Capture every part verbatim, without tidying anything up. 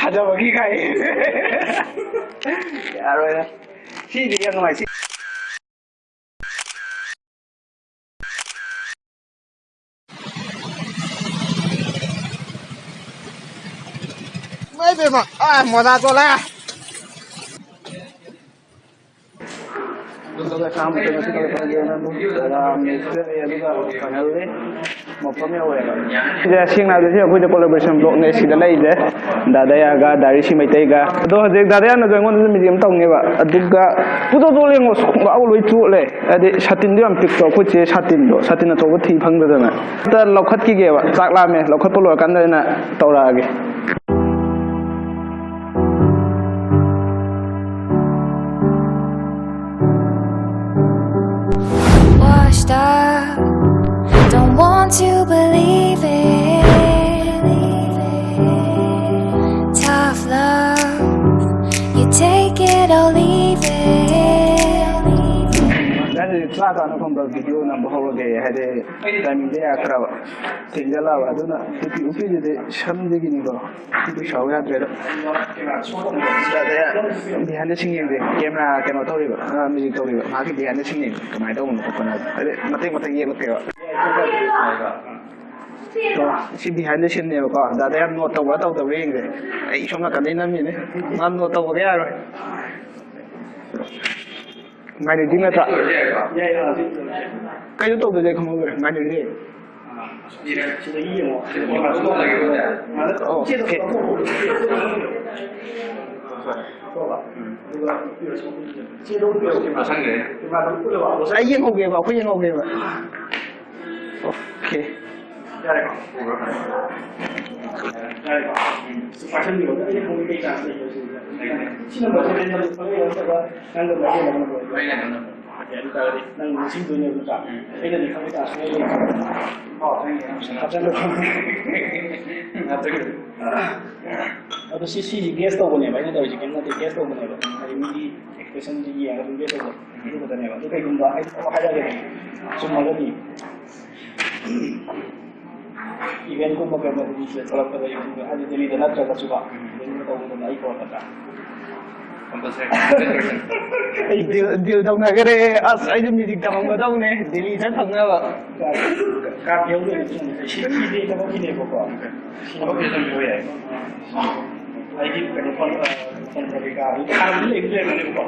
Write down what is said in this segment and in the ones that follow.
ꯊꯥꯖꯕꯒꯤ ꯀꯥꯏ꯫ ꯌꯥꯔꯣꯏꯗ꯫ ꯁꯤꯗꯤ ꯌꯥꯝ ꯅꯨꯡꯉꯥꯏ꯫ ꯁꯤ ꯃꯩ ꯕꯦꯝꯃ, ꯑꯥ, ꯃꯣꯖꯥ ꯆꯣꯠꯂꯦ꯫ ꯑꯗꯨꯒ ꯁꯥ ꯃꯇꯨꯝ ꯑꯁꯤ ꯇꯧꯔꯒ ꯌꯦꯡꯉꯒ ꯑꯗꯨꯒ ꯐꯪꯍꯜꯂꯤ꯫ ꯃꯐꯝ ꯌꯧꯋꯦꯕ꯫ ꯁꯤꯗ ꯁꯦꯡꯅ ꯍꯥꯏꯕꯗ ꯁꯤ ꯑꯩꯈꯣꯏꯗ collaboration blockꯅꯦ ꯁꯤꯗ ꯂꯩꯔꯤꯁꯦ꯫ ꯗꯥꯗꯥ ꯌꯥꯒ, ꯗꯥꯔꯤꯁꯤ ꯃꯩꯇꯩꯒ꯫ ꯑꯗꯣ ꯍꯧꯖꯤꯛ ꯗꯥꯗꯥ ꯌꯥꯅꯁꯨ ꯑꯩꯉꯣꯟꯗꯁꯨ ꯃꯤꯁꯦ ꯑꯃ ꯇꯧꯅꯦꯕ꯫ ꯑꯗꯨꯒ ꯄꯨꯗꯣꯛ ꯄꯨꯗꯣꯛ ꯂꯦꯡꯉꯣ, ꯈꯣꯡꯒ꯭ꯔꯥꯎ ꯂꯣꯏ ꯆꯣꯠꯂꯦ꯫ ꯍꯥꯏꯗꯤ ꯁꯥꯇꯤꯟꯗꯣ ꯌꯥꯝ ꯄꯤꯛꯄ, ꯑꯩꯈꯣꯏ ꯆꯦ ꯁꯥꯇꯤꯟꯗꯣ, ꯁꯥꯇꯤꯟ ꯑꯆꯧꯕ ꯊꯤ ꯐꯪꯗꯗꯅ꯫ ꯑꯝꯇ ꯂꯧꯈꯠꯈꯤꯒꯦꯕ, ꯆꯥꯛ ꯂꯥꯝꯃꯦ꯫ ꯂꯧꯈꯠꯄ ꯂꯣꯏꯔꯀꯥꯟꯗ ꯑꯩꯅ ꯇꯧꯔꯛꯑꯒꯦ꯫ Washed up, don't want to believe it. Tough love, you take it or leave it. ꯅꯪ ꯆꯥ ꯆꯥꯅ ꯐꯝꯕ video ꯅꯝꯕ ꯍꯧꯔꯒꯦ ꯍꯥꯏꯗꯤ timingꯗ ꯌꯥꯔꯛꯇ꯭ꯔꯕ, ꯊꯦꯡꯖꯜꯂꯛꯑꯕ꯫ ꯑꯗꯨꯅ ꯅꯨꯄꯤ ꯎꯄꯤꯗꯨꯗꯤ ꯁꯝꯗꯒꯤꯅꯤꯀꯣ꯫ ꯄꯩꯁꯥ ꯌꯥꯗ꯭ꯔꯦꯗ꯫ Behind the scene ꯌꯦꯡꯗꯦ꯫ Camera ꯀꯩꯅꯣ ꯇꯧꯔꯤꯕ, ꯑ, music ꯇꯧꯔꯤꯕ꯫ ꯃꯥꯒꯤ behind the scene ꯌꯦꯡꯗꯦ꯫ ꯀꯃꯥꯏꯅ ꯇꯧꯕꯅꯣ ꯈꯣꯠꯄꯅꯣ ꯍꯥꯏꯗꯤ ꯃꯇꯦꯛ ꯃꯇꯦꯛ ꯌꯦꯡꯉꯛꯀꯦꯕ꯫ ꯀꯣ, ꯁꯤ behind the sceneꯅꯦꯕꯀꯣ꯫ ꯗꯥꯗꯥ ꯌꯥꯝ note ꯇꯧꯕ꯭ꯔꯥ ꯇꯧꯗꯕ꯭ꯔꯥ ꯌꯦꯡꯗꯦ꯫ ꯑꯩ ꯁꯣꯝ ꯅꯥꯀꯟꯗꯩ ꯅꯝꯃꯤꯅꯦ꯫ ꯃꯥ note ꯇꯧꯕꯒ ꯌꯥꯔꯣꯏ꯫ ꯉꯥꯏꯅꯗꯤ ꯅꯠꯇ꯭ꯔꯥ? ꯀꯩꯅꯣ ꯇꯧꯗꯣꯏꯁꯦ ꯈꯪꯍꯧꯗ꯭ꯔꯦ꯫ ꯉꯥꯏꯅꯗꯤ꯫ ꯁꯤꯗꯒꯤ ꯌꯦꯡꯉꯣ꯫ ꯑꯣꯀꯦ꯫ ꯑꯩ ꯌꯦꯡꯍꯧꯒꯦꯕ, ꯑꯩꯈꯣꯏ ꯌꯦꯡꯍꯧꯒꯦꯕ꯫ ꯑꯣꯀꯦ꯫ ꯌꯥꯔꯦꯀꯣ? ꯌꯥꯔꯦꯀꯣ? ꯎꯝ꯫ ꯄꯥꯏꯁꯟꯕꯤꯔꯣ꯫ ꯑꯩꯅ ꯈꯪꯕ ꯀꯩ chance ꯂꯩꯒꯦ ꯁꯤ? ꯁꯤ numberꯁꯦ random ꯈꯪꯕ ꯌꯥꯎꯔꯝꯗꯕ꯭ꯔꯥ? ꯅꯪꯒ ꯃꯔꯤ ꯂꯩꯅꯕ number꯫ ꯃꯔꯤ ꯂꯩꯅꯕ number꯫ ꯑꯣꯀꯦ, ꯑꯗꯨ ꯇꯥꯔꯗꯤ ꯅꯪ ꯅꯤꯡꯁꯤꯡꯗꯣꯏꯅꯦꯕ ꯅꯠꯇ꯭ꯔꯥ? ꯎꯝ꯫ ꯑꯩꯅꯗꯤ ꯈꯪꯕ chance ꯁꯨꯡꯂꯩ ꯂꯩꯇꯦ꯫ ꯑꯣ, ꯅꯪꯒꯤ ꯍꯥꯞꯆꯜꯂꯣ꯫ ꯍꯥꯞꯆꯜꯂꯣ꯫ ꯑꯗꯣ ꯁꯤ, ꯁꯤꯁꯤ guess ꯇꯧꯕꯅꯦꯕ ꯑꯩꯅ ꯇꯧꯔꯤꯁꯦ, ꯀꯩꯝ ꯅꯠꯇꯦ, guess ꯇꯧꯕꯅꯦꯕ꯫ ꯍꯥꯏꯗꯤ ꯃꯤꯒꯤ expressionꯁꯤ ꯌꯦꯡꯉꯒ ꯑꯗꯨꯝ guess ꯇꯧꯕ꯫ ꯎꯝ꯫ ꯑꯗꯨ ꯈꯛꯇꯅꯦꯕ꯫ ꯑꯗꯨ ꯀꯩꯒꯨꯝꯕ ꯑꯩ ꯍꯥꯏꯔꯛꯑꯒꯦ, ꯆꯨꯝꯃꯒꯗꯤ꯫ ꯏꯚꯦꯟꯠꯀꯨꯝꯕ ꯀꯩꯒꯨꯝꯕ ꯊꯣꯛꯂꯛꯄꯗ ꯑꯩ ꯈꯪꯗꯦ, ꯍꯥꯏꯗꯤ ꯗꯦꯜꯂꯤꯗ ꯅꯠꯇ꯭ꯔꯒꯁꯨꯀꯣ, ꯏꯚꯦꯟꯠꯀꯨꯝꯕ ꯇꯧꯕ ꯃꯇꯝꯗ ꯑꯩ ꯀꯧꯔꯛꯀꯗ꯭ꯔꯥ? Compulsory. ꯑꯩ ꯗꯤꯜ ꯗꯤꯜ ꯇꯧꯅꯈ꯭ꯔꯦ꯫ ꯑꯁ, ꯑꯩꯁꯨ ꯃ꯭ꯌꯨꯖꯤꯛ ꯇꯝꯃꯝꯒꯗꯧꯅꯦ ꯗꯦꯜꯂꯤ ꯆꯠ ꯐꯪꯅꯕ꯫ ꯀꯥꯔꯠ ꯌꯧꯗꯣꯏꯅꯦ꯫ ꯁꯤꯒꯤ ꯊꯕꯛꯀꯤꯅꯦꯕꯀꯣ꯫ ꯊꯕꯛꯀꯤ ꯑꯗꯨꯝ ꯌꯧ ꯌꯥꯏ꯫ ꯑꯩꯒꯤ ꯀꯩꯅꯣ ꯐꯣꯟ ꯐꯣꯟ ꯀꯩꯀꯥ ꯍꯥꯟꯅꯗꯤ ꯂꯩꯗꯤ ꯂꯩꯔꯝꯒꯅꯦꯕꯀꯣ꯫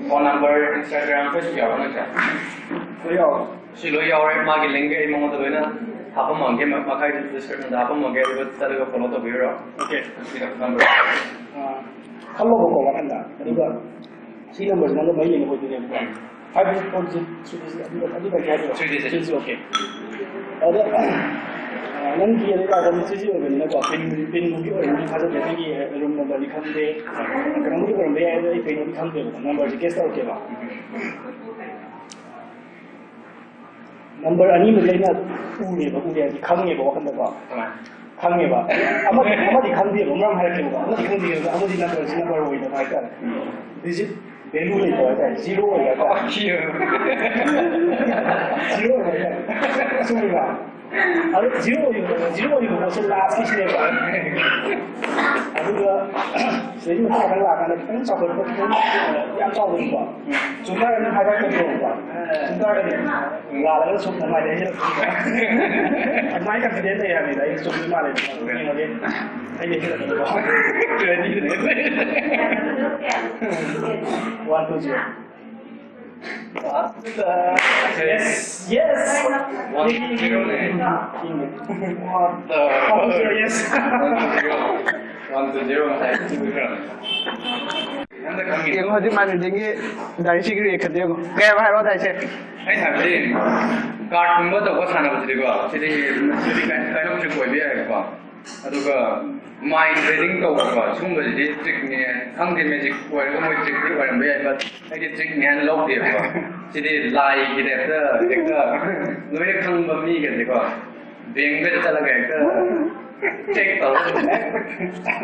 Phone number, Instagram, Facebook ꯌꯥꯎꯕ ꯅꯠꯇ꯭ꯔꯥ? ꯂꯣꯏ ꯌꯥꯎꯔꯦ꯫ ꯁꯤ ꯂꯣꯏ ꯌꯥꯎꯔꯦ꯫ ꯃꯥꯒꯤ link ꯑꯩ ꯃꯉꯣꯟꯗ ꯂꯣꯏꯅ ꯍꯥꯞꯄꯝꯃꯒꯦ, ꯃꯈꯥꯒꯤ description ꯗ ꯍꯥꯞꯄꯝꯃꯒꯦ, ꯑꯗꯨꯒ ꯆꯠꯂꯒ follow ꯇꯧꯕꯤꯔꯣ꯫ Okay꯫ ꯁꯤꯗ number꯫ ꯑꯥ, ꯈꯜꯂꯣꯕꯀꯣ ꯋꯥꯈꯜꯗ, ꯑꯗꯨꯒ ꯁꯤ number ꯁꯤ ꯅꯪꯒ ꯃꯔꯤ ꯂꯩꯅꯕ ꯑꯣꯏꯗꯣꯏꯅꯦꯕꯀꯣ꯫ Five digit four digit ꯁꯨꯗꯣꯏꯁꯦ ꯑꯗꯨ ꯑꯗꯨꯗꯒꯤ ꯍꯥꯏꯕꯤꯔꯣ꯫ Three digit꯫ Three digit, okay꯫ ꯑꯗ, ꯑꯥ, ꯅꯪꯒꯤ ꯑꯗꯨ ꯀꯥꯔꯠ ꯑꯃ three digit ꯑꯣꯏꯕꯅꯤꯅꯀꯣ, ꯄꯤꯟ ꯄꯤꯟꯒꯤ ꯑꯣꯏꯔꯝꯅꯤ ꯊꯥꯖꯗꯦ, ꯑꯩꯈꯣꯏꯒꯤ room number ꯗꯤ ꯈꯪꯗꯦ, ꯀꯩꯅꯣꯝꯒꯤ ꯑꯣꯏꯔꯝꯕ ꯌꯥꯏ, ꯑꯗꯣ ꯑꯩ ꯀꯩꯅꯣꯗꯤ ꯈꯪꯗꯦꯕꯀꯣ, number ꯁꯦ guess ꯇꯧꯔꯛꯀꯦꯕ꯫ Number ꯑꯅꯤꯃꯗꯤ ꯑꯩꯅ ꯎꯔꯦꯕ, ꯎꯔꯦ ꯍꯥꯏꯗꯤ ꯈꯪꯉꯦꯕ ꯋꯥꯈꯜꯗꯀꯣ꯫ ꯀꯃꯥꯏ? ꯈꯪꯉꯦꯕ꯫ ꯑꯃꯗꯤ ꯑꯃꯗꯤ ꯈꯪꯗꯦꯕ, ꯃꯔꯝ ꯍꯥꯏꯔꯛꯀꯦꯕꯀꯣ꯫ ꯑꯃꯗꯤ ꯈꯪꯗꯦꯕ, ꯑꯃꯗꯤ number ꯁꯤ number ꯑꯣꯏꯗꯕ ꯍꯥꯏꯇꯥꯔꯦ꯫ Digit value ꯂꯩꯇꯕ ꯍꯥꯏꯇꯥꯔꯦ, zero ꯑꯣꯏꯕ ꯍꯥꯏꯇꯥꯔꯦ꯫ Zero ꯑꯣꯏꯕ ꯍꯥꯏꯇꯥꯔꯦ꯫ ꯆꯨꯝꯃꯤꯕ? ꯑꯗꯨ zero ꯑꯣꯏꯕ, zero ꯑꯣꯏꯕ ꯄꯣꯠꯁꯦ last ꯀꯤꯁꯤꯅꯦꯕ꯫ ꯑꯗꯨꯒ ꯁꯤꯗꯒꯤ ꯃꯈꯥ ꯈꯔ ꯂꯥꯛꯑꯀꯥꯟꯗ ꯈꯤꯇꯪ ꯆꯥꯎꯈꯠꯄ, ꯈꯤꯇꯪ ꯌꯥꯝ ꯆꯥꯎꯕꯅꯤꯀꯣ꯫ ꯆꯨꯝꯊꯔꯒ ꯍꯥꯏꯔꯛꯀꯅꯤꯕꯀꯣ꯫ ꯆꯨꯝꯊꯔꯒꯗꯤ ꯂꯥꯜꯂꯒ ꯁꯨꯝ ꯅꯨꯡꯉꯥꯏꯅ ꯍꯦꯜꯂꯛꯄ꯫ ꯑꯗꯨꯃꯥꯏꯅ confident ꯂꯩ ꯍꯥꯏꯕꯅꯤꯗ, ꯑꯩ ꯆꯨꯝꯗꯣꯏ ꯃꯥꯜꯂꯦ꯫ ꯌꯦꯡꯉꯒꯦ꯫ ꯑꯩ ꯌꯦꯡꯁꯤꯜꯂꯛꯀꯅꯤꯀꯣ꯫ One, two, zero. Yes. Yes. One, zero ꯅꯦ꯫ What the? Yes. One, two, zero ꯉꯁꯥꯏ ꯆꯨꯝꯈ꯭ꯔꯕꯅꯦ꯫ ꯅꯪꯅ ꯈꯪꯉꯤ꯫ ꯌꯦꯡꯉꯣ ꯍꯧꯖꯤꯛ ꯃꯥꯏ building ꯒꯤ ꯗꯥꯏꯁꯤꯒꯤ reaction ꯗꯣ ꯌꯦꯡꯉꯣ꯫ ꯀꯩ ꯍꯥꯏꯕ ꯍꯥꯏꯔꯣ ꯗꯥꯏꯁꯦ? ꯑꯩꯅ ꯍꯥꯏꯕꯗꯤ, card ꯀꯨꯝꯕ ꯇꯧꯕ ꯁꯥꯟꯅꯕꯁꯤꯗꯤꯀꯣ, ꯁꯤꯗꯤ, ꯁꯤꯗꯤ kind of trick ꯑꯣꯏꯕ ꯌꯥꯏꯕꯀꯣ꯫ ꯑꯗꯨꯒ mind reading ꯇꯧꯕꯀꯣ, ꯁꯤꯒꯨꯝꯕꯁꯤꯗꯤ trick ꯅꯦ꯫ ꯈꯪꯗꯦ, magic ꯑꯣꯏꯔꯒ ꯃꯣꯏ trick ꯇꯤ ꯑꯣꯏꯔꯝꯕ ꯌꯥꯏ, but ꯑꯩꯗꯤ trick ꯅꯦ ꯍꯥꯏꯅ ꯂꯧꯗꯦꯕꯀꯣ꯫ ꯁꯤꯗꯤ ꯂꯥꯏꯒꯤ type ꯇ ꯍꯦꯛꯇ ꯂꯣꯏꯅ ꯈꯪꯕ ꯃꯤꯒꯁꯦꯀꯣ, bank ꯇ ꯆꯠꯂꯒ ꯍꯦꯛꯇ check ꯇꯧꯔꯒ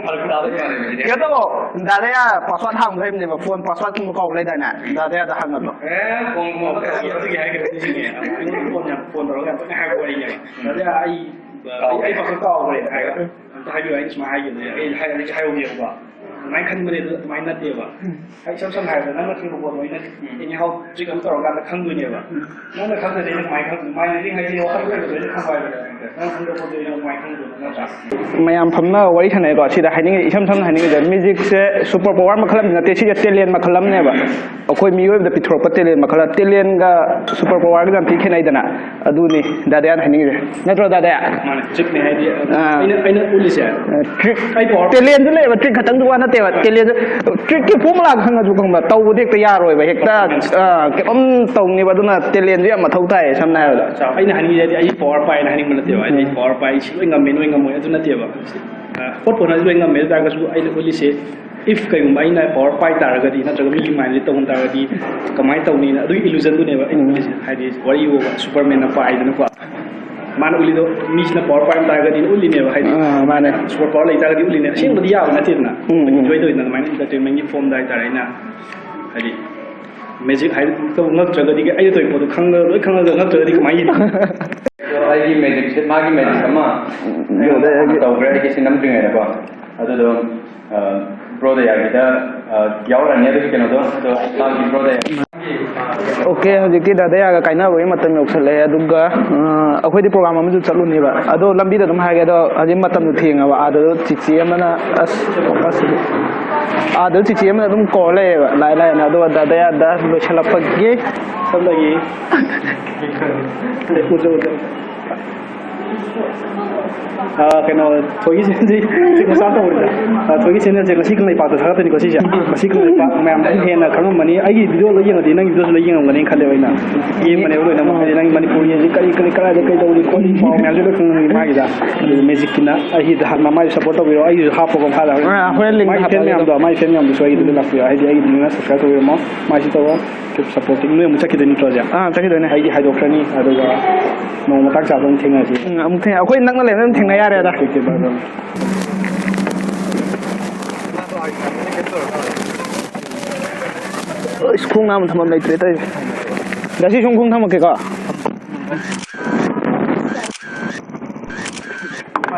ꯐꯔꯛ ꯇꯥꯗꯣꯏ ꯃꯥꯜꯂꯦꯕ ꯁꯤꯗꯤ꯫ ꯀꯩꯅꯣ ꯇꯧꯋꯣ, ꯗꯥꯗꯥ password ꯍꯥꯡꯕ ꯂꯩꯕꯅꯦꯕ, phone password ꯀꯨꯝꯕ ꯀꯥꯎꯕ ꯂꯩꯗꯥꯏꯅꯦ? ꯗꯥꯗꯥꯗ ꯍꯪꯍꯜꯂꯣ꯫ ꯑꯦ, phone ꯀꯨꯝꯕ ꯑꯗꯨꯒꯤ ꯍꯥꯏꯈ꯭ꯔꯦ ꯅꯤꯡꯁꯤꯡꯉꯦ꯫ ꯑꯩꯉꯣꯟꯗ phone ꯌꯥꯝ ꯐꯣꯟ ꯇꯧꯔꯒ ꯌꯥꯝ ꯇꯣꯏꯅ ꯍꯥꯏꯕ ꯋꯥꯔꯤꯅꯦꯕ꯫ ꯑꯗ ꯑꯩ ꯑꯩ ꯑꯩ ꯄꯥꯈꯪ ꯀꯥꯎꯈ꯭ꯔꯦꯅ ꯍꯥꯏꯔꯒ, "ꯑꯝꯇ ꯍꯥꯏꯕꯤꯌꯨ, ꯑꯩꯅ ꯁꯨꯃꯥꯏꯅ ꯍꯥꯏꯈꯤꯕꯅꯦ, ꯑꯩ ꯍꯥꯏ- ꯑꯩꯁꯨ ꯍꯥꯏꯍꯧꯒꯦꯕꯀꯣ, ꯑꯗꯨꯃꯥꯏꯅ ꯈꯟꯕꯅꯦ, ꯑꯗꯨ ꯑꯗꯨꯃꯥꯏꯅ ꯅꯠꯇꯦꯕ꯫ ꯑꯩ ꯏꯁꯝ ꯁꯝꯅ ꯍꯥꯏꯔꯕꯗ ꯅꯪꯅ ꯈꯪꯕ ꯄꯣꯠꯇꯣ ꯑꯩꯅ anyhow trick ꯑꯃ ꯇꯧꯔꯀꯥꯟꯗ ꯈꯪꯗꯣꯏꯅꯦꯕ꯫ ꯅꯪꯅ ꯈꯪꯗ꯭ꯔꯗꯤ ꯑꯩꯅ ꯀꯃꯥꯏꯅ ꯈꯪꯗꯣꯏꯅꯣ? ꯃꯥꯏꯟꯗꯗꯤ ꯍꯥꯏꯗꯤ ꯋꯥꯈꯜ ꯈꯟꯕꯗꯣ ꯑꯩꯅ ꯈꯪꯕ ꯍꯥꯏꯕꯗ ꯅꯪ ꯈꯪꯗꯕ ꯄꯣꯠꯇꯣ ꯑꯩꯅ ꯀꯃꯥꯏꯅ ꯈꯪꯗꯣꯏꯅꯣ?" ꯅꯠꯇ꯭ꯔꯥ? ꯃꯌꯥꯝ ꯐꯝꯅ ꯋꯥꯔꯤ ꯁꯥꯟꯅꯩꯀꯣ, ꯁꯤꯗ ꯍꯥꯏꯅꯤꯡꯉꯤ, ꯏꯁꯝ ꯁꯝꯅ ꯍꯥꯏꯅꯤꯡꯉꯤꯗ, ꯃ꯭ꯌꯨꯖꯤꯛꯁꯦ ꯁꯨꯄꯔ ꯄꯋꯥꯔ ꯃꯈꯜ ꯑꯃꯗꯤ ꯅꯠꯇꯦ, ꯁꯤꯁꯦ ꯇꯦꯂꯦꯟ ꯃꯈꯜ ꯑꯃꯅꯦꯕ꯫ ꯑꯩꯈꯣꯏ ꯃꯤꯑꯣꯏꯕꯗ ꯄꯤꯊꯣꯔꯛꯄ ꯇꯦꯂꯦꯟ ꯃꯈꯜ, ꯇꯦꯂꯦꯟꯒ ꯁꯨꯄꯔ ꯄꯋꯥꯔꯒ ꯌꯥꯝ ꯊꯤ ꯈꯦꯠꯅꯩꯗꯅ꯫ ꯑꯗꯨꯅꯤ ꯗꯥꯗꯥꯅ ꯍꯥꯏꯅꯤꯡꯉꯤꯁꯦ, ꯅꯠꯇ꯭ꯔꯣ ꯗꯥꯗꯥ? ꯃꯥꯅꯦ, ꯇ꯭ꯔꯤꯛꯅꯦ ꯍꯥꯏꯗꯤ ꯑꯥ꯫ ꯑꯩꯅ ꯑꯩꯅ ꯎꯠꯂꯤꯁꯦ꯫ ꯇ꯭ꯔꯤꯛ ꯑꯩ ꯄꯋꯥꯔ ꯇꯦꯂꯦꯟꯁꯨ ꯂꯩꯌꯦꯕ, ꯇ꯭ꯔꯤꯛ ꯈꯛꯇꯪꯗꯨ ꯋꯥ ꯅꯠꯇꯦꯕ꯫ ꯇꯦꯂꯦꯟꯁꯨ, ꯇ꯭ꯔꯤꯛꯀꯤ ꯐꯣꯔꯃꯨꯂꯥ ꯈꯪꯉꯁꯨ ꯈꯪꯕ, ꯇꯧꯕꯗꯤ ꯍꯦꯛꯇ ꯌꯥꯔꯣꯏꯕ, ꯍꯦꯛꯇ ꯑꯥ, ꯀꯩꯅꯣꯝ ꯇꯧꯅꯦꯕ꯫ ꯑꯗꯨꯅ ꯇꯦꯂꯦꯟꯁꯨ ꯌꯥꯝ ꯃꯊꯧ ꯇꯥꯏ, ꯁꯝꯅ ꯍꯥꯏꯔꯕꯗ꯫ ꯑꯩꯅ ꯍꯥꯏꯅꯤꯡꯉꯤꯁꯦ ꯍꯥꯏꯗꯤ ꯑꯩ ꯄꯋꯥꯔ ꯄꯥꯏꯅ ꯍꯥꯏꯅꯤꯡꯕ ꯅꯠꯇꯦꯕ, ꯍꯥꯏꯗꯤ ꯑꯩ ꯎꯝ꯫ ꯄꯋꯥꯔ ꯄꯥꯏ, ꯁꯤ ꯂꯣꯏ ꯉꯝꯃꯦ, ꯂꯣꯏ ꯉꯝꯃꯣꯏ, ꯑꯗꯨ ꯅꯠꯇꯦꯕ꯫ ꯑ, ꯍꯣꯠꯄꯨ ꯍꯣꯠꯅꯔꯗꯤ ꯂꯣꯏ ꯉꯝꯃꯦ꯫ ꯑꯗꯨ ꯇꯥꯔꯒꯁꯨ ꯑꯩꯅ ꯎꯠꯂꯤꯁꯦ, if ꯀꯩꯒꯨꯝꯕ ꯑꯩꯅ ꯄꯋꯥꯔ ꯄꯥꯏ ꯇꯥꯔꯒꯗꯤ, ꯅꯠꯇ꯭ꯔꯒ ꯃꯤꯒꯤ ꯃꯥꯏꯟꯁꯦ ꯇꯧꯍꯟ ꯇꯥꯔꯒꯗꯤ ꯀꯃꯥꯏꯅ ꯇꯧꯅꯤꯅ, ꯑꯗꯨꯒꯤ ꯏꯂꯨꯖꯟꯗꯨꯅꯦꯕ ꯑꯩꯅ ꯎꯝ꯫ ꯎꯠꯂꯤꯁꯦ꯫ ꯍꯥꯏꯗꯤ ꯋꯥꯔꯤ ꯐꯥꯎꯕ ꯁꯨꯄꯔꯃꯦꯟꯅ ꯄꯥꯏꯗꯅꯀꯣ, ꯃꯥꯅ ꯎꯠꯂꯤꯗꯣ ꯃꯤꯁꯤꯅ ꯄꯋꯥꯔ ꯄꯥꯏꯔꯝ ꯇꯥꯔꯒꯗꯤ ꯎꯠꯂꯤꯅꯦꯕ꯫ ꯍꯥꯏꯗꯤ ꯑꯥ, ꯃꯥꯅꯦ꯫ ꯁꯨꯄꯔ ꯄꯋꯥꯔ ꯂꯩ ꯇꯥꯔꯒꯗꯤ ꯎꯠꯂꯤꯅꯦ꯫ ꯑꯁꯦꯡꯕꯗꯤ ꯌꯥꯕ ꯅꯠꯇꯦꯗꯅ꯫ ꯎꯝ, ꯎꯝ꯫ ꯏꯟꯖꯣꯏ ꯇꯧꯋꯤꯗꯅ ꯑꯗꯨꯃꯥꯏꯅ entertainment ꯀꯤ ꯐꯣꯝꯗ ꯍꯥꯏꯇꯥꯔꯦ꯫ ꯑꯩꯅ ꯍꯥꯏꯗꯤ ꯃꯦꯖꯤꯛ ꯍꯥꯏꯕ ꯉꯛꯇ꯭ꯔꯒꯗꯤ, ꯑꯩꯅ ꯇꯧꯔꯤꯕ ꯄꯣꯠꯇꯣ ꯈꯪꯉꯒ, ꯂꯣꯏ ꯈꯪꯉꯒ ꯉꯛꯇ꯭ꯔꯒꯗꯤ ꯀꯃꯥꯏꯅ ꯌꯦꯡꯗꯣꯏꯅꯣ? ꯑꯗꯣ ꯑꯩꯒꯤ ꯃꯦꯖꯤꯛꯁꯦ, ꯃꯥꯒꯤ ꯃꯦꯖꯤꯛ ꯑꯃ ꯑꯩꯉꯣꯟꯗ ꯑꯗꯩ ꯑꯩꯒꯤ ꯇꯧꯈ꯭ꯔꯦ, ꯑꯩꯒꯤ ꯁꯤ ꯅꯝꯗ꯭ꯔꯤꯉꯩꯗꯀꯣ꯫ ꯑꯗꯨꯗꯣ, ꯑ, ꯕ꯭ꯔꯣꯗ ꯌꯥꯒꯤꯗ, ꯑ, ꯌꯥꯎꯔꯅꯤ ꯑꯗꯨꯒꯤ ꯀꯩꯅꯣꯗꯣ꯫ ꯑꯗꯣ ꯃꯥꯒꯤ ꯕ꯭ꯔꯣꯗ ꯌꯥꯒꯤ ꯑꯣꯀꯦ, ꯍꯧꯖꯤꯛꯇꯤ ꯗꯥꯗꯥ ꯌꯥꯒ ꯀꯥꯏꯅꯕꯒꯤ ꯃꯇꯝ ꯌꯧꯁꯜꯂꯛꯑꯦ꯫ ꯑꯗꯨꯒ, ꯑ, ꯑꯩꯈꯣꯏꯗꯤ ꯄ꯭ꯔꯣꯒ꯭ꯔꯥꯝ ꯑꯃꯁꯨ ꯆꯠꯂꯨꯅꯦꯕ꯫ ꯑꯗꯣ ꯂꯝꯕꯤꯗ ꯑꯗꯨꯝ ꯍꯥꯏꯒꯦ꯫ ꯑꯗꯣ ꯍꯧꯖꯤꯛ ꯃꯇꯝꯗꯨ ꯊꯦꯡꯉꯕ꯫ ꯑꯥꯗ ꯆꯤꯆꯦ ꯑꯃꯅ, ꯑꯁ, ꯑꯁ, ꯑꯥꯗ ꯆꯤꯆꯦ ꯑꯃꯅ ꯑꯗꯨꯝ ꯀꯧꯔ ꯂꯩꯌꯦꯕ, ꯂꯥꯏ ꯂꯥꯏꯅ꯫ ꯑꯗꯨꯒ ꯗꯥꯗꯥ ꯌꯥꯗ ꯂꯣꯏꯁꯤꯜꯂꯛꯄꯒꯤ ꯁꯣꯝꯗꯒꯤ ꯎꯠꯂꯨ, ꯎꯠꯂꯨ꯫ ꯑ, ꯀꯩꯅꯣ, ꯊꯣꯏꯒꯤ ꯆꯦꯅꯦꯜꯁꯤ ꯆꯤꯛ ꯃꯆꯥ ꯇꯧꯕꯅꯤꯗ꯫ ꯑ, ꯊꯣꯏꯒꯤ ꯆꯦꯅꯦꯜꯁꯦ ꯉꯁꯤ ꯀꯪꯂꯩꯄꯥꯛꯇ ꯊꯥꯒꯠꯇꯣꯏꯅꯤꯀꯣ ꯁꯤꯁꯦ꯫ ꯉꯁꯤ ꯀꯪꯂꯩꯄꯥꯛ ꯃꯌꯥꯝꯅ ꯍꯦꯟꯅ ꯈꯪꯉꯝꯃꯅꯤ꯫ ꯑꯩꯒꯤ ꯚꯤꯗꯤꯑꯣ ꯂꯣꯏ ꯌꯦꯡꯉꯗꯤ ꯅꯪꯒꯤ ꯚꯤꯗꯤꯑꯣꯁꯨ ꯂꯣꯏ ꯌꯦꯡꯉꯝꯒꯅꯤ ꯈꯜꯂꯦꯕ ꯑꯩꯅ꯫ ꯌꯦꯡꯕꯅꯦꯕ ꯂꯣꯏꯅꯃꯛ꯫ ꯍꯥꯏꯗꯤ ꯅꯪ ꯃꯅꯤꯄꯨꯔꯒꯤ ꯍꯧꯖꯤꯛ ꯀꯔꯤ, ꯀꯔꯤ, ꯀꯗꯥꯏꯗ ꯀꯩ ꯇꯧꯔꯤ ꯈꯣꯠꯂꯤ ꯄꯥꯎ ꯃꯌꯥꯝꯁꯨ ꯂꯣꯏ ꯈꯪꯉꯝꯒꯅꯤ ꯃꯥꯒꯤꯗ꯫ ꯑꯗꯨ ꯃꯦꯖꯤꯛꯀꯤꯅ ꯑꯩꯒꯤꯗ ꯍꯥꯟꯅ ꯃꯥꯏꯁꯨ ꯁꯞꯄꯣꯔꯠ ꯇꯧꯕꯤꯔꯣ, ꯑꯩꯒꯤꯁꯨ ꯍꯥꯞꯄꯒ ꯃꯈꯥꯗ ꯍꯣꯔꯦꯟ꯫ ꯑ, ꯍꯣꯔꯦꯟ link ꯃꯥꯒꯤ ꯐꯦꯟ ꯍꯥꯞꯄꯛꯑꯒꯦ꯫ ꯃꯌꯥꯝꯗꯣ, ꯃꯥꯒꯤ ꯐꯦꯟ ꯃꯌꯥꯝꯗꯨꯁꯨ ꯑꯩꯒꯤꯗ ꯂꯥꯛꯄꯤꯌꯣ꯫ ꯍꯥꯏꯗꯤ ꯑꯩꯒꯤꯗꯨꯅ subscribe ꯇꯧꯕꯤꯔꯝꯃꯣ꯫ ꯃꯥꯏꯁꯨ ꯇꯧꯔꯣ꯫ Keep supporting꯫ ꯅꯣꯏ ꯑꯃꯨꯛ ꯆꯠꯈꯤꯗꯣꯏ ꯅꯠꯇ꯭ꯔꯣ ꯍꯧꯖꯤꯛ? ꯑꯥ, ꯆꯠꯈꯤꯗꯣꯏꯅꯦ꯫ ꯑꯩꯗꯤ ꯍꯥꯏꯗꯣꯛꯈ꯭ꯔꯅꯤ, ꯑꯗꯨꯒ ꯅꯣꯡꯃ ꯃꯇꯥꯡ ꯆꯥꯕꯗ ꯑꯃꯨꯛ ꯊꯦꯡꯅꯔꯁꯤ꯫ ꯎꯝ, ꯑꯃꯨꯛ ꯊꯦꯡ-, ꯑꯩꯈꯣꯏ ꯅꯛꯅ ꯂꯩꯕꯅꯤꯅ ꯑꯗꯨꯝ ꯊꯦꯡꯅ ꯌꯥꯔꯦꯗ꯫ Okay, okay, bye, bye꯫ ꯑꯁ, ꯈꯣꯡ ꯅꯥꯝꯃ ꯊꯝꯐꯝ ꯂꯩꯇ꯭ꯔꯦ ꯇꯧꯔꯤꯁꯦ꯫ ꯗꯥ ꯁꯤ ꯁꯨꯝ ꯈꯣꯡ ꯊꯝꯃꯛꯀꯦꯀꯣ꯫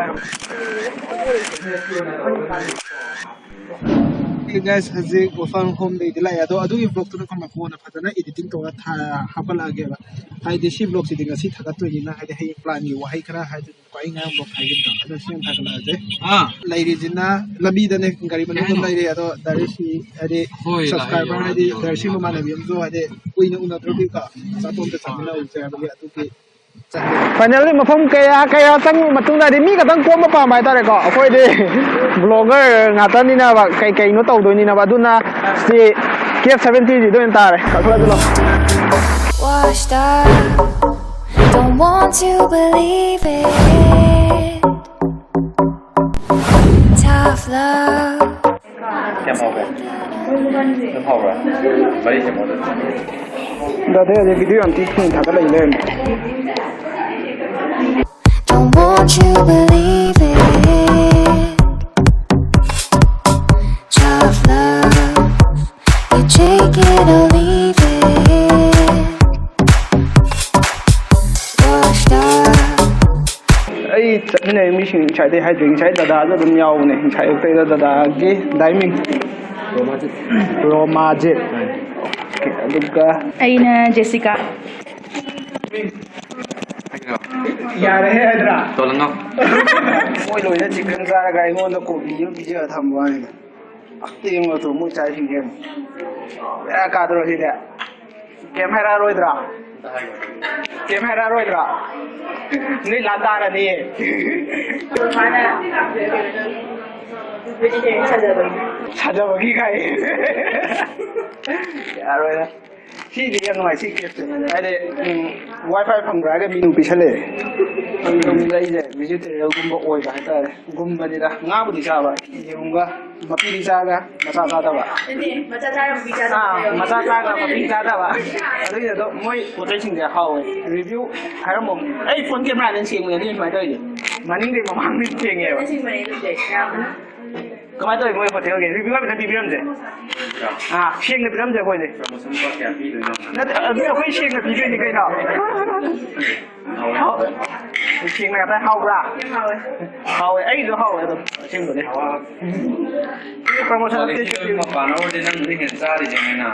Guys, ꯍꯧꯖꯤꯛ ꯋꯥꯐꯝ ꯍꯣꯝꯗꯩꯗꯤ ꯂꯥꯛꯑꯦ, ꯑꯗꯣ ꯑꯗꯨꯒꯤ ꯕ꯭ꯂꯣꯛꯇꯨꯅ ꯀꯣꯟꯅ ꯐꯖꯅ ꯏꯗꯤꯇꯤꯡ ꯇꯧꯔꯒ ꯊꯥ-, ꯍꯥꯞꯀꯠꯂꯛꯑꯒꯦꯕ꯫ ꯍꯥꯏꯗꯤ ꯁꯤ ꯕ꯭ꯂꯣꯛꯁꯤꯗꯤ ꯉꯁꯤ ꯊꯥꯒꯠꯇꯣꯏꯅꯤꯅ, ꯍꯥꯏꯗꯤ ꯍꯌꯦꯡ ꯄ꯭ꯂꯥꯟꯒꯤ ꯋꯥꯍꯩ ꯈꯔ ꯍꯥꯏꯗꯣꯏꯅꯤꯀꯣ, ꯑꯩ ꯉꯔꯥꯡ ꯕ꯭ꯂꯣꯛ ꯍꯥꯏꯈꯤꯕꯗꯣ, ꯑꯗꯣ ꯁꯤ ꯑꯣꯏꯅ ꯊꯥꯒꯠꯂꯛꯑꯁꯦ꯫ ꯑꯥ꯫ ꯂꯩꯔꯤꯁꯤꯅ ꯂꯝꯕꯤꯗꯅꯦ, ꯒꯥꯔꯤ ꯃꯅꯨꯡꯗ ꯀꯩ ꯍꯥꯏꯅꯣ? ꯂꯩꯔꯤ, ꯑꯗꯣ ꯗꯥꯏꯔꯦꯛꯁꯤ ꯍꯥꯏꯗꯤ ꯍꯣꯏ, ꯁꯕꯁꯀ꯭ꯔꯥꯏꯕꯔ ꯂꯥꯛꯑꯦ, ꯍꯥꯏꯗꯤ ꯂꯥꯛꯑꯦ, ꯗꯥꯏꯔꯦꯛꯁꯤ ꯂꯥꯛꯑꯦ꯫ ꯃꯃꯥꯟꯅꯕꯤ ꯑꯃꯁꯨ ꯍꯥꯏꯗꯤ ꯀꯨꯏꯅ ꯎꯅꯗ꯭ꯔꯕꯒꯤꯀꯣ, ꯑꯆꯥꯄꯣꯠ ꯑꯝꯇ ꯆꯥꯃꯤꯟꯅꯔꯨꯁꯦ ꯍꯥꯏꯕꯒꯤ ꯑꯗꯨꯒꯤ ꯐꯥꯏꯅꯦꯜꯂꯤ ꯃꯐꯝ ꯀꯌꯥ ꯀꯌꯥ ꯆꯪꯕ ꯃꯇꯨꯡꯗ ꯍꯥꯏꯗꯤ ꯃꯤ ꯈꯛꯇꯪ ꯀꯣꯝꯕ ꯄꯥꯝꯕ ꯍꯥꯏꯇꯥꯔꯦꯀꯣ꯫ ꯑꯩꯈꯣꯏꯗꯤ ꯕ꯭ꯂꯣꯒꯔ ꯉꯥꯛꯇꯅꯤꯅꯕ, ꯀꯩ ꯀꯩꯅꯣ ꯇꯧꯗꯣꯏꯅꯤꯅꯕ꯫ ꯑꯗꯨꯅ ꯁꯤ ꯀꯦꯞ ꯁꯚꯦꯟꯇꯤꯁꯤꯗ ꯑꯣꯏꯅ ꯇꯥꯔꯦ꯫ ꯀꯛꯊꯠꯂꯁꯤ ꯂꯥꯎ꯫ Washed up, don't want to believe it. Tough love. ꯀꯌꯥꯝ ꯍꯧꯒꯦ? ꯑꯗꯨꯝ ꯍꯧꯕ꯭ꯔꯥ? ꯃꯔꯤ ꯁꯦꯝꯃꯣ ꯑꯗꯨꯗꯤ꯫ ꯗꯥꯗꯥ, ꯑꯗꯩ ꯚꯤꯗꯤꯑꯣ ꯌꯥꯝ ꯊꯤ ꯊꯨꯅ ꯊꯥꯒꯠꯂꯛꯏ ꯂꯩꯔꯝꯃꯦ꯫ Don't want you believe it. Tough love, you take it or leave it. Washed up. ꯑꯩ ꯆꯠꯃꯤꯟꯅꯔꯤꯕ ꯃꯤꯁꯤꯡ ꯉꯁꯥꯏꯗꯩ ꯍꯥꯏꯗ꯭ꯔꯤ, ꯉꯁꯥꯏ ꯗꯗꯥꯁꯨ ꯑꯗꯨꯝ ꯌꯥꯎꯕꯅꯦ, ꯉꯁꯥꯏ ꯑꯌꯨꯛꯇꯩꯗ ꯗꯗꯥꯒꯤ ꯗꯥꯏꯃꯤꯡ꯫ ꯔꯣꯃꯥꯖꯤꯠ꯫ ꯑꯣꯀꯦ, ꯑꯗꯨꯒ ꯑꯩꯅ ꯖꯦꯁꯤꯀꯥ꯫ ꯌꯥꯔꯦꯍꯦ ꯍꯥꯏꯗ꯭ꯔꯥ? ꯇꯣꯂꯪꯉꯣ꯫ ꯃꯣꯏ ꯂꯣꯏꯅ ꯆꯤꯛꯀꯟ ꯆꯥꯔꯒ ꯑꯩꯉꯣꯟꯗ ꯀꯣꯕꯤ ꯑꯃ ꯄꯤꯖꯔ ꯊꯝꯕ ꯋꯥꯅꯤꯗ꯫ ꯑꯝꯇ ꯌꯦꯡꯉꯣ ꯇꯨ, ꯃꯣꯏ ꯆꯥꯏꯁꯤꯡꯁꯦ ꯌꯦꯡꯉꯣ꯫ ꯕꯦꯔꯥ ꯀꯥꯗ꯭ꯔꯣ ꯁꯤꯗꯤ? ꯀꯩꯝ ꯍꯥꯏꯔꯛꯑꯔꯣꯏꯗ꯭ꯔꯥ? ꯀꯩꯝ ꯍꯥꯏꯔꯛꯑꯔꯣꯏꯗ꯭ꯔꯥ? ꯅꯣꯏ ꯂꯥꯟ ꯇꯥꯔꯅꯤꯌꯦ꯫ ꯁꯥꯖꯕꯒꯤ ꯀꯥꯏ꯫ ꯌꯥꯔꯣꯏꯗ꯫ ꯁꯤꯗꯤ ꯌꯥꯝ ꯅꯨꯡꯉꯥꯏ, ꯁꯤ ꯀꯦꯞꯁꯦ꯫ ꯍꯥꯏꯗꯤ, ꯎꯝ, ꯋꯥꯏ ꯐꯥꯏ ꯐꯪꯕ꯭ꯔꯥ ꯍꯥꯏꯔꯒ ꯃꯤꯅꯨ ꯄꯤꯁꯜꯂꯛꯑꯦ꯫ ꯑꯩꯁꯦ ꯚꯦꯖꯤꯇꯦꯔꯤꯌꯟꯒꯨꯝꯕ ꯑꯣꯏꯕ ꯍꯥꯏꯇꯥꯔꯦ꯫ ꯒꯨꯝꯕꯅꯤꯗ꯫ ꯉꯥꯕꯨꯗꯤ ꯆꯥꯕ, ꯌꯦꯔꯨꯝꯒ ꯃꯄꯤꯗꯤ ꯆꯥꯔꯒ ꯃꯆꯥ ꯆꯥꯗꯕ꯫ ꯅꯠꯇꯦ, ꯃꯆꯥ ꯆꯥꯔꯒ ꯃꯄꯤ ꯆꯥꯗꯕ꯫ ꯑꯥ, ꯃꯆꯥ ꯆꯥꯔꯒ ꯃꯄꯤ ꯆꯥꯗꯕ꯫ ꯑꯗꯨꯒꯤ ꯑꯗꯣ ꯃꯣꯏ ꯄꯣꯠ ꯆꯩꯁꯤꯡꯁꯦ ꯍꯥꯎꯋꯦ꯫ ꯔꯤꯚ꯭ꯌꯨ ꯍꯥꯏꯔꯝꯃꯣ꯫ ꯑꯩ ꯐꯣꯟ ꯀꯦꯃꯦꯔꯥꯗ ꯁꯦꯡꯕꯅꯦ, ꯑꯗꯨꯒꯤ ꯁꯨꯃꯥꯏꯅ ꯇꯧꯔꯤꯁꯦ꯫ ꯃꯅꯤꯡꯗꯩ ꯃꯃꯥꯡꯗꯩ ꯁꯦꯡꯉꯦꯕ꯫ ꯑꯁꯦꯡꯕꯅꯦ ꯑꯗꯨꯗꯤ꯫ ꯌꯥꯝꯅ ꯀꯃꯥꯏꯅ ꯇꯧꯋꯤ ꯃꯣꯏ ꯍꯣꯇꯦꯜꯒꯤ? ꯔꯤꯚ꯭ꯌꯨ ꯍꯥꯏꯐꯦꯠꯇꯪ ꯄꯤꯕꯤꯔꯝꯁꯦ꯫ ꯑꯥ, ꯁꯦꯡꯅ ꯄꯤꯔꯝꯁꯦ ꯑꯩꯈꯣꯏꯗꯤ꯫ ꯄ꯭ꯔꯃꯣꯁꯟ ꯂꯨꯄꯥ ꯀꯌꯥ ꯄꯤꯗꯣꯏꯅꯣ? ꯅꯠꯇꯦ, ꯑꯗꯨ ꯑꯩꯈꯣꯏ ꯁꯦꯡꯅ ꯄꯤꯗꯣꯏꯅꯤ ꯀꯩꯅꯣ꯫ ꯍꯥꯎ-, ꯁꯦꯡꯅ ꯉꯥꯛꯇ ꯍꯥꯎꯕ꯭ꯔꯥ? ꯌꯥꯝ ꯍꯥꯎꯋꯦ꯫ ꯍꯥꯎꯋꯦ, ꯑꯩꯒꯤꯁꯨ ꯍꯥꯎꯋꯦ ꯑꯗꯨꯝ ꯑꯁꯦꯡꯕꯗꯤ꯫ ꯄ꯭ꯔꯃꯣꯁꯟ ꯀ꯭ꯋꯥꯂꯤꯇꯤ ꯑꯗꯨꯝ ꯃꯄꯥꯟ ꯑꯣꯏꯔꯗꯤ ꯅꯪ ꯑꯗꯨꯗꯤ ꯍꯦꯟꯅ ꯆꯥꯔꯤꯁꯦ ꯅꯪꯅ꯫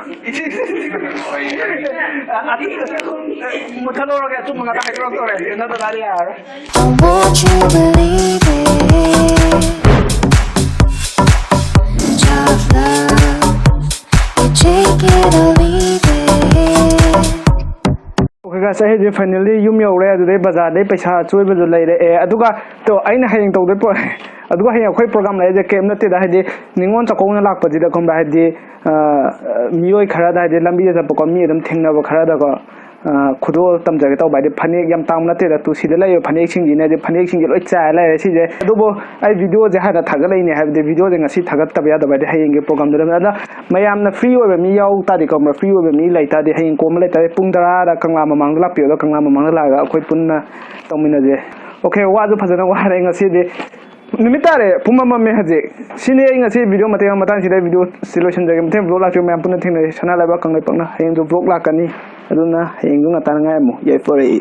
ꯃꯨꯠꯊꯠꯂꯧꯔꯒꯦ, ꯑꯆꯨꯝꯕ ꯉꯥꯛꯇ ꯍꯥꯏꯗꯣꯔꯛꯇꯧꯔꯦ꯫ ꯅꯠꯇ꯭ꯔꯗꯤ ꯌꯥꯔꯔꯣꯏ꯫ I want you believing. Your love, you take it or leave it. Okay guys, ꯑꯩ ꯍꯧꯖꯤꯛ finally ꯌꯨꯝ ꯌꯧꯔꯦ꯫ ꯑꯗꯨꯗꯩ ꯕꯖꯥꯔꯗꯩ ꯄꯩꯁꯥ ꯑꯆꯣꯏꯕꯁꯨ ꯂꯩꯔꯛꯑꯦ꯫ ꯑꯗꯨꯒ ꯇꯣ, ꯑꯩꯅ ꯍꯌꯦꯡ ꯇꯧꯗꯣꯏ ꯄꯣ-, ꯑꯗꯨꯒ ꯍꯌꯦꯡ ꯑꯩꯈꯣꯏ ꯄ꯭ꯔꯣꯒꯥꯝ ꯂꯩꯔꯤꯁꯦ ꯀꯩꯝ ꯅꯠꯇꯦꯗ, ꯍꯥꯏꯗꯤ ꯅꯤꯉꯣꯜ ꯆꯥꯛꯀꯧꯅ ꯂꯥꯛꯄꯁꯤꯗ ꯈꯪꯕ꯭ꯔꯥ, ꯍꯥꯏꯗꯤ, ꯑ, ꯃꯤꯑꯣꯏ ꯈꯔꯗ, ꯍꯥꯏꯗꯤ ꯂꯝꯕꯤꯗ ꯆꯠꯄꯀꯣ, ꯃꯤ ꯑꯗꯨꯝ ꯊꯦꯡꯅꯕ ꯈꯔꯗꯀꯣ, ꯑ, ꯈꯨꯗꯣꯜ ꯇꯝꯖꯒꯦ ꯇꯧꯕ꯫ ꯍꯥꯏꯗꯤ ꯐꯅꯦꯛ ꯌꯥꯝ ꯇꯥꯡꯕ ꯅꯠꯇꯦꯗ, ꯇꯨ ꯁꯤꯗ ꯂꯩꯔꯤꯕ ꯐꯅꯦꯛꯁꯤꯡꯁꯤꯅ, ꯍꯥꯏꯗꯤ ꯐꯅꯦꯛꯁꯤꯡꯁꯦ ꯂꯣꯏ ꯆꯥꯏꯔ ꯂꯩꯔꯦ ꯁꯤꯁꯦ꯫ ꯑꯗꯨꯕꯨ ꯑꯩ ꯚꯤꯗꯤꯑꯣꯁꯦ ꯍꯥꯟꯅ ꯊꯥꯒꯠꯂꯛꯏꯅꯦ, ꯍꯥꯏꯕꯗꯤ ꯚꯤꯗꯤꯑꯣꯁꯦ ꯉꯁꯤ ꯊꯥꯒꯠꯇꯕ ꯌꯥꯗꯕ, ꯍꯥꯏꯗꯤ ꯍꯌꯦꯡꯒꯤ ꯄ꯭ꯔꯣꯒꯥꯝꯗꯨꯗ꯫ ꯑꯗ ꯃꯌꯥꯝꯅ ꯐ꯭ꯔꯤ ꯑꯣꯏꯕ ꯃꯤ ꯌꯥꯎ ꯇꯥꯔꯗꯤ, ꯈꯪꯕ꯭ꯔꯥ, ꯐ꯭ꯔꯤ ꯑꯣꯏꯕ ꯃꯤ ꯂꯩ ꯇꯥꯔꯗꯤ ꯍꯌꯦꯡ ꯀꯣꯝꯕ ꯂꯩ ꯇꯥꯔꯗꯤ ꯄꯨꯡ ꯇꯔꯥꯗ ꯀꯪꯂꯥ ꯃꯃꯥꯡꯗ ꯂꯥꯛꯄꯤꯌꯣ꯫ ꯑꯗꯣ ꯀꯪꯂꯥ ꯃꯃꯥꯡꯗ ꯂꯥꯛꯑꯒ ꯑꯩꯈꯣꯏ ꯄꯨꯟꯅ ꯇꯧꯃꯤꯟꯅꯁꯦ꯫ Okay, ꯋꯥꯁꯨ ꯐꯖꯅ ꯋꯥꯔꯦ ꯉꯁꯤꯗꯤ꯫ ꯅꯨꯃꯤꯠ ꯇꯥꯔꯦ, ꯄꯨꯡ ꯃꯝ ꯃꯝꯃꯦ ꯍꯧꯖꯤꯛ꯫ ꯁꯤꯅꯤ ꯑꯩ ꯉꯁꯤ ꯚꯤꯗꯤꯑꯣ ꯃꯇꯦꯛ ꯑꯃ ꯃꯇꯥꯡꯁꯤꯗ ꯚꯤꯗꯤꯑꯣ ꯁꯤ ꯂꯣꯏꯁꯤꯟꯖꯔꯒꯦ꯫ ꯃꯊꯪ ꯚ꯭ꯂꯣꯒ ꯂꯥꯛꯇ꯭ꯔꯤꯉꯩ ꯃꯌꯥꯝ ꯄꯨꯟꯅ ꯊꯦꯡꯅꯔꯁꯤ꯫ ꯁꯅꯥ ꯂꯩꯕꯥꯛ ꯀꯪꯂꯩꯄꯥꯛꯅ ꯍꯌꯦꯡꯁꯨ ꯚ꯭ꯂꯣꯒ ꯂꯥꯛꯀꯅꯤ꯫ ꯑꯗꯨꯅ ꯍꯌꯦꯡꯁꯨ ꯉꯟꯇꯥꯅ ꯉꯥꯏꯔꯝꯃꯨ꯫ ꯌꯥꯏꯐꯔꯦ꯫